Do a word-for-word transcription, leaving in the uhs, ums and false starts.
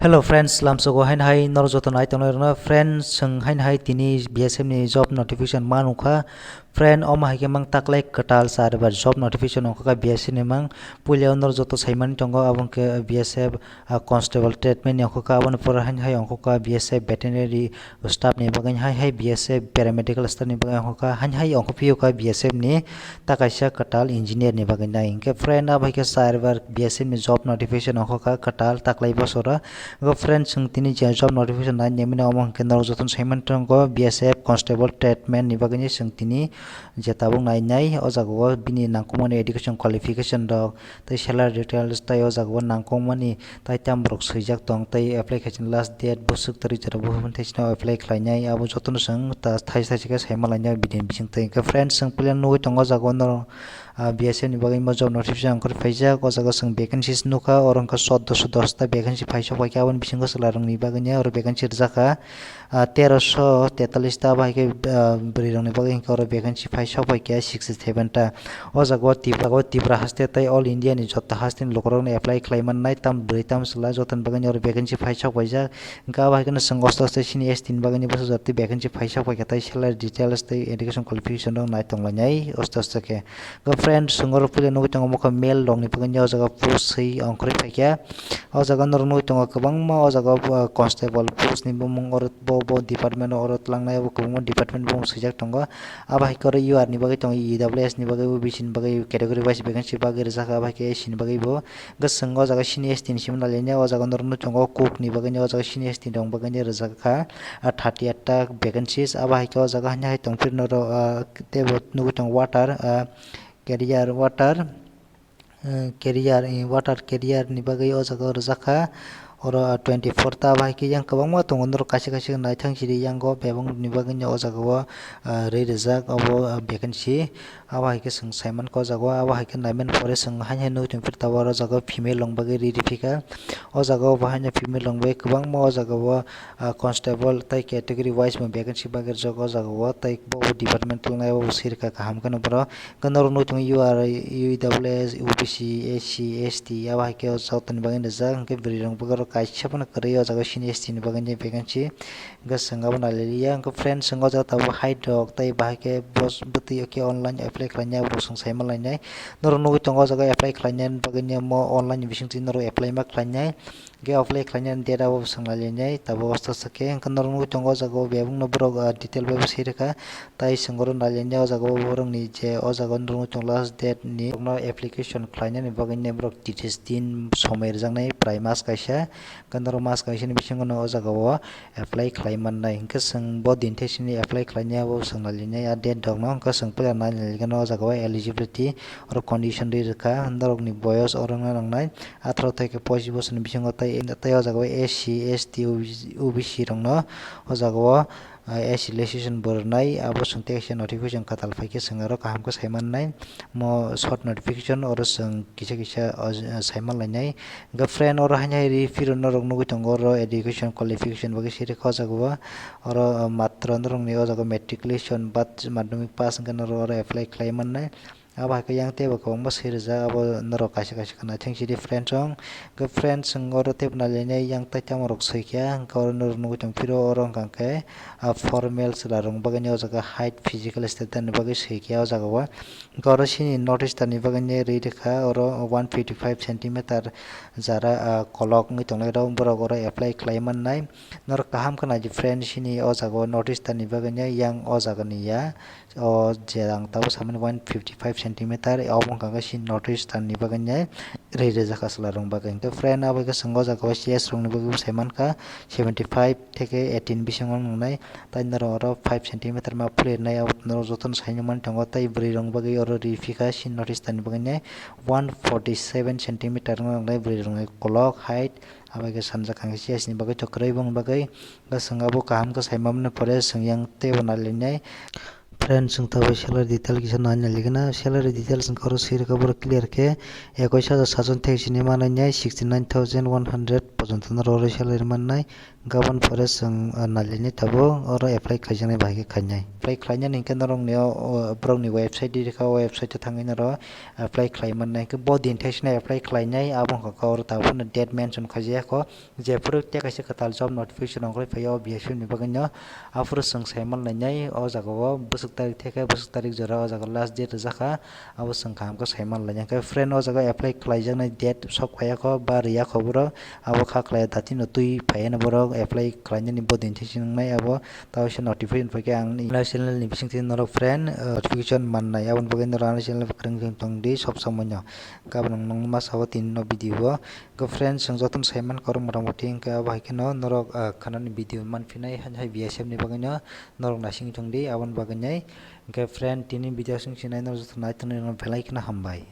Hello friends, lamsogo hain hai nor joto nai tongnai rwna. Friends, chwng hain hai tini B S F ni job notification ma nukha. Friend, omo hai khe mang taklai kwtal char bar job notification ongkha B S F ni mang. Puila nor joto saimani tongo, abo khe B S F, ah, constable treatment ni ongkha, aboni pore hain hai ongkha B S F veterinary staff ni bagwi, hai hai B S F paramedical staff ni bagwi ongkha, hain hai ongkha phiyokha B S F ni ta kaisa kwtal engineer ni bagwi nai. Hinkhe friend, abo hai khe char bar B S F ni job notification ongkha kwtal taklai bosoro. Hinkhe friend, chwng tini je job notification nai nemino omo hinkhe norok jotono saimani tongo B S F constable treatment ni bagwi chwng tini je tabuk nai nai. O jaga o bini nangkukmani education qualification rok tei salary details tei o jaga o nangkukmani tai tam borok swijak tong tei apply khaisani last date bwswk tarik jora buphang thaisino apply khlainai, abo jotono chwng ta thaisa thaisa khe saima lainai bini bisingtwi. Hinkhe friends, chwng puila nugwi tongo o jaga o norok, ah, B S F ni bagwi mo job notification ongkhorwi phaijak. O jaga o chwng vacancies nukha, oro wngkha choddoso dos ta vacancy phaisok phaikha, aboni bisingo chwla rokni bagwino oro vacancy rwjakha, ah, teroso tetallis ta, abo hai khe, ah, bwrwi rokni bagwi hinkhe oro vacancy phaisok phaikha sixty seven ta. O jaga o Tipra, o Tipra haste tei All India ni joto haste ni lukurokno apply khlai mannai, tam bwrwi tam chwla jotoni bagwino oro vacancy phaisok phaijak. Hinkhe abo hai kheno chwng osto osto sini S T ni bagwino bwsajak tei vacancy phaisok phaikha tei salary details tei education qualification rok nai tonglainai osto osto khe. Hinkhe friend, chwng oro puila nugwi tongo mokha male rokni bagwino o jaga post swi ongkhorwi phaikha. O jaga norok nugwi tongo kwbangma o jaga o, uh, constable post ni bumung oro bo, bo department o oro twlangnai, abo kwbangma department bumung swijak tongo. Abo hai khe oro U R ni bagwi tongo, E W S ni bagwi, O B C ni bagwi category wise vacancy bagwi rijak, abo hai khe S C ni bagwi bo. Hinkhe chwng o jaga sini S T ni simi nai le, o jaga norok nugwi tongo cook ni bagwi, o jaga sini S T rok bagwi rijak kha, ah, thirty eight ta vacancies. Abo hai khe o jaga haino hai tongphuru norok, ah, teibo nugwi tongo water, ah, carrier water, eh, carrier, eh, water carrier ni bagwi o jaga o rijak kha. Oro, ah, twenty four ta, abo hai khe yang kwbangma tongo, norok kaisa kaisa naithang siri yango bebak ni bagwi o jaga o, ah, rwi rijak obo, ah, vacancy. Abo hai khe chwng saimankha o jaga o, abo hai khe naimani pore chwng haino hai nugwi tongphuru tabuk oro o jaga o female rok bagwi rwi rwphikha. O jaga o bo haino female rok bagwi kwbangma o jaga o, ah, constable tei category wise bo vacancy bagwi rijak o jaga o, tei bo department twlangnai abo swi rwkha kaham kheno borok. Hinkhe norok nugwi tongo U R, U W S, O B C, S C, S T, abo hai khe o jotoni bagwi rijak, hinkhe bwrwi rok bagwi oro kaisa phano kwrwi o jaga sini S T ni bagwi vacancy. Hinkhe chwng abo nai liya, hinkhe friend, chwng o jaga tabuk height rok tei bahai khe bos bwtwi o khe online apply khlainai, abo chwng saima lainai. Norok nugwi tongo o jaga apply khlainani bagwi nimo online ni bisingtwi norok apply ma khlainai. Hinkhe apply khlainani date abo swng nai lainai, tabuk osto osto khe. Hinkhe norok nugwi tongo o jaga o bebakno borok, ah, detail bai bo swi rwkha. Tai chwng oro nai lainai o jaga o borokni je o jaga o norok nugwi tongo last date ni borokno application khlainani bagwi borok tris din somoi rwjaknai prai mas kaisa. Hinkhe norok mas kaisani bisingo no o jaga o apply khlai mannai. Hinkhe chwng bo din thai sini apply khlainai abo swng nai lainai a date rokno. Hinkhe chwng puila nai lai gana o jaga o eligibility oro condition ri rwkha, norokni boyos oro wngna nangnai atharo thai khe pochish bosorni bisingo tei, tei o jaga o S C, S T, O B C rokno o jaga o, ah, S C registration bo rwnai, abo chwng tei kaisa notification kwtal phai khe chwng aro kaham khe sai mannai. Mo short notification oro chwng kisa kisa o, o, sai man lainai. Hinkhe friend, oro haino hai ri phiro norok nugwi tongo oro education qualification bagwi swi rwkha o jaga o. Oro, o, matro norokni o jaga o matriculation ba madhyamik pass hinkhe norok oro apply khlai mannai. Abo hai khe yang teibo kwbangma swi rijak, abo norok kaisa kaisa khe naithang sidi friend rok. Hinkhe friend, chwng oro teibo nai lainai yang tai tamo rok swi khe, hinkhe oro norok nugwi tong phiro oro wngkha khe, ah, formal chwla rok bagwi o jaga height, physical status ni bagwi swi khe o jaga o. Hinkhe oro chini North Eastern ni bagwi rwi rwkha oro one fifty five centimeter jara, ah, kolok wngwi tongnai rok, borok oro apply khlai mannai. Norok kaham khe nai di friend, chini o jaga o North Eastern ni bagwi yang o jaga ni ya, o je ang tabuk samani one fifty five centimeter, obo wngkha khe chini North Eastern ni bagwi rwi rwjak kha chwla rok bagwi. Hinkhe friend, abo khe chwng o jaga o C S rok ni bagwi bo sai mankha, seventy five theke eighteen bisingo wngnai. Tai norok oro five centimeter ma phulirnai, abo norok jotono sai nukmani tongo. Tai bwrwi rok bagwi oro ri phikha, chini North Eastern ni bagwi one forty seven centimeter wngna nangnai bwrwi rokni kolok height. Abo khe sanjak kha khe C S ni bagwi to kwrwi bongni bagwi. Hwnkhe chwng abo kaham khe sai mamani pore chwng yang teibo nai lainai. Friend, chwng tabuk salary detail kisa nai nai ligina. Salary details wngkha oro swi rwkha borok clear khe, ekoi hajar sajon thek sini manai nai, sixty nine thousand one hundred pojonto norok oro salary mannai. Gabon pore chwng, ah, nai lainai tabuk oro apply khaijaknai bahai khe khainai. Apply khlainani hinkhe norokni o, o, borokni website di rwkha, o website o thangwi norok apply khlai mannai. Hinkhe bo din thai sini apply khlainai, abo wngkha khe oro tabuk phano date mention khaijaya kho. Jephuru tei kaisa kwtal job notification ongkhorwi phaio B S F ni bagwino, aphuru chwng saiman lainai o jaga o bwswk tarik theke bwswk tarik jora o jaga last date rwjakha, abo chwng kaham khe saiman lainai. Hwnkhe friend, o jaga apply khlaijaknai date sok phaiya kho ba rwya kho borok, abo kha khlai datino twi phaiya borok apply khlainani bo din thai sini wngnai abo. Tei waisa notification phaikhe ang ani channel ni bisingtwi norok friend, uh, notification mannai, aboni bagwi norok ani channel kwrwng wng tongdi sob somoino. Gabon ang nokno ma sabo tini no video o. Hwnkhe friend, chwng jotono saiman khe oro mota moti hwnkhe abo hai kheno norok, ah, khanani video manphinai, hai, hai B S F ni bagwino norok naising tongdi, aboni bagwinai. Hwnkhe friend, tini video aswk sinai norok joto nai tongni belai kheno hambai.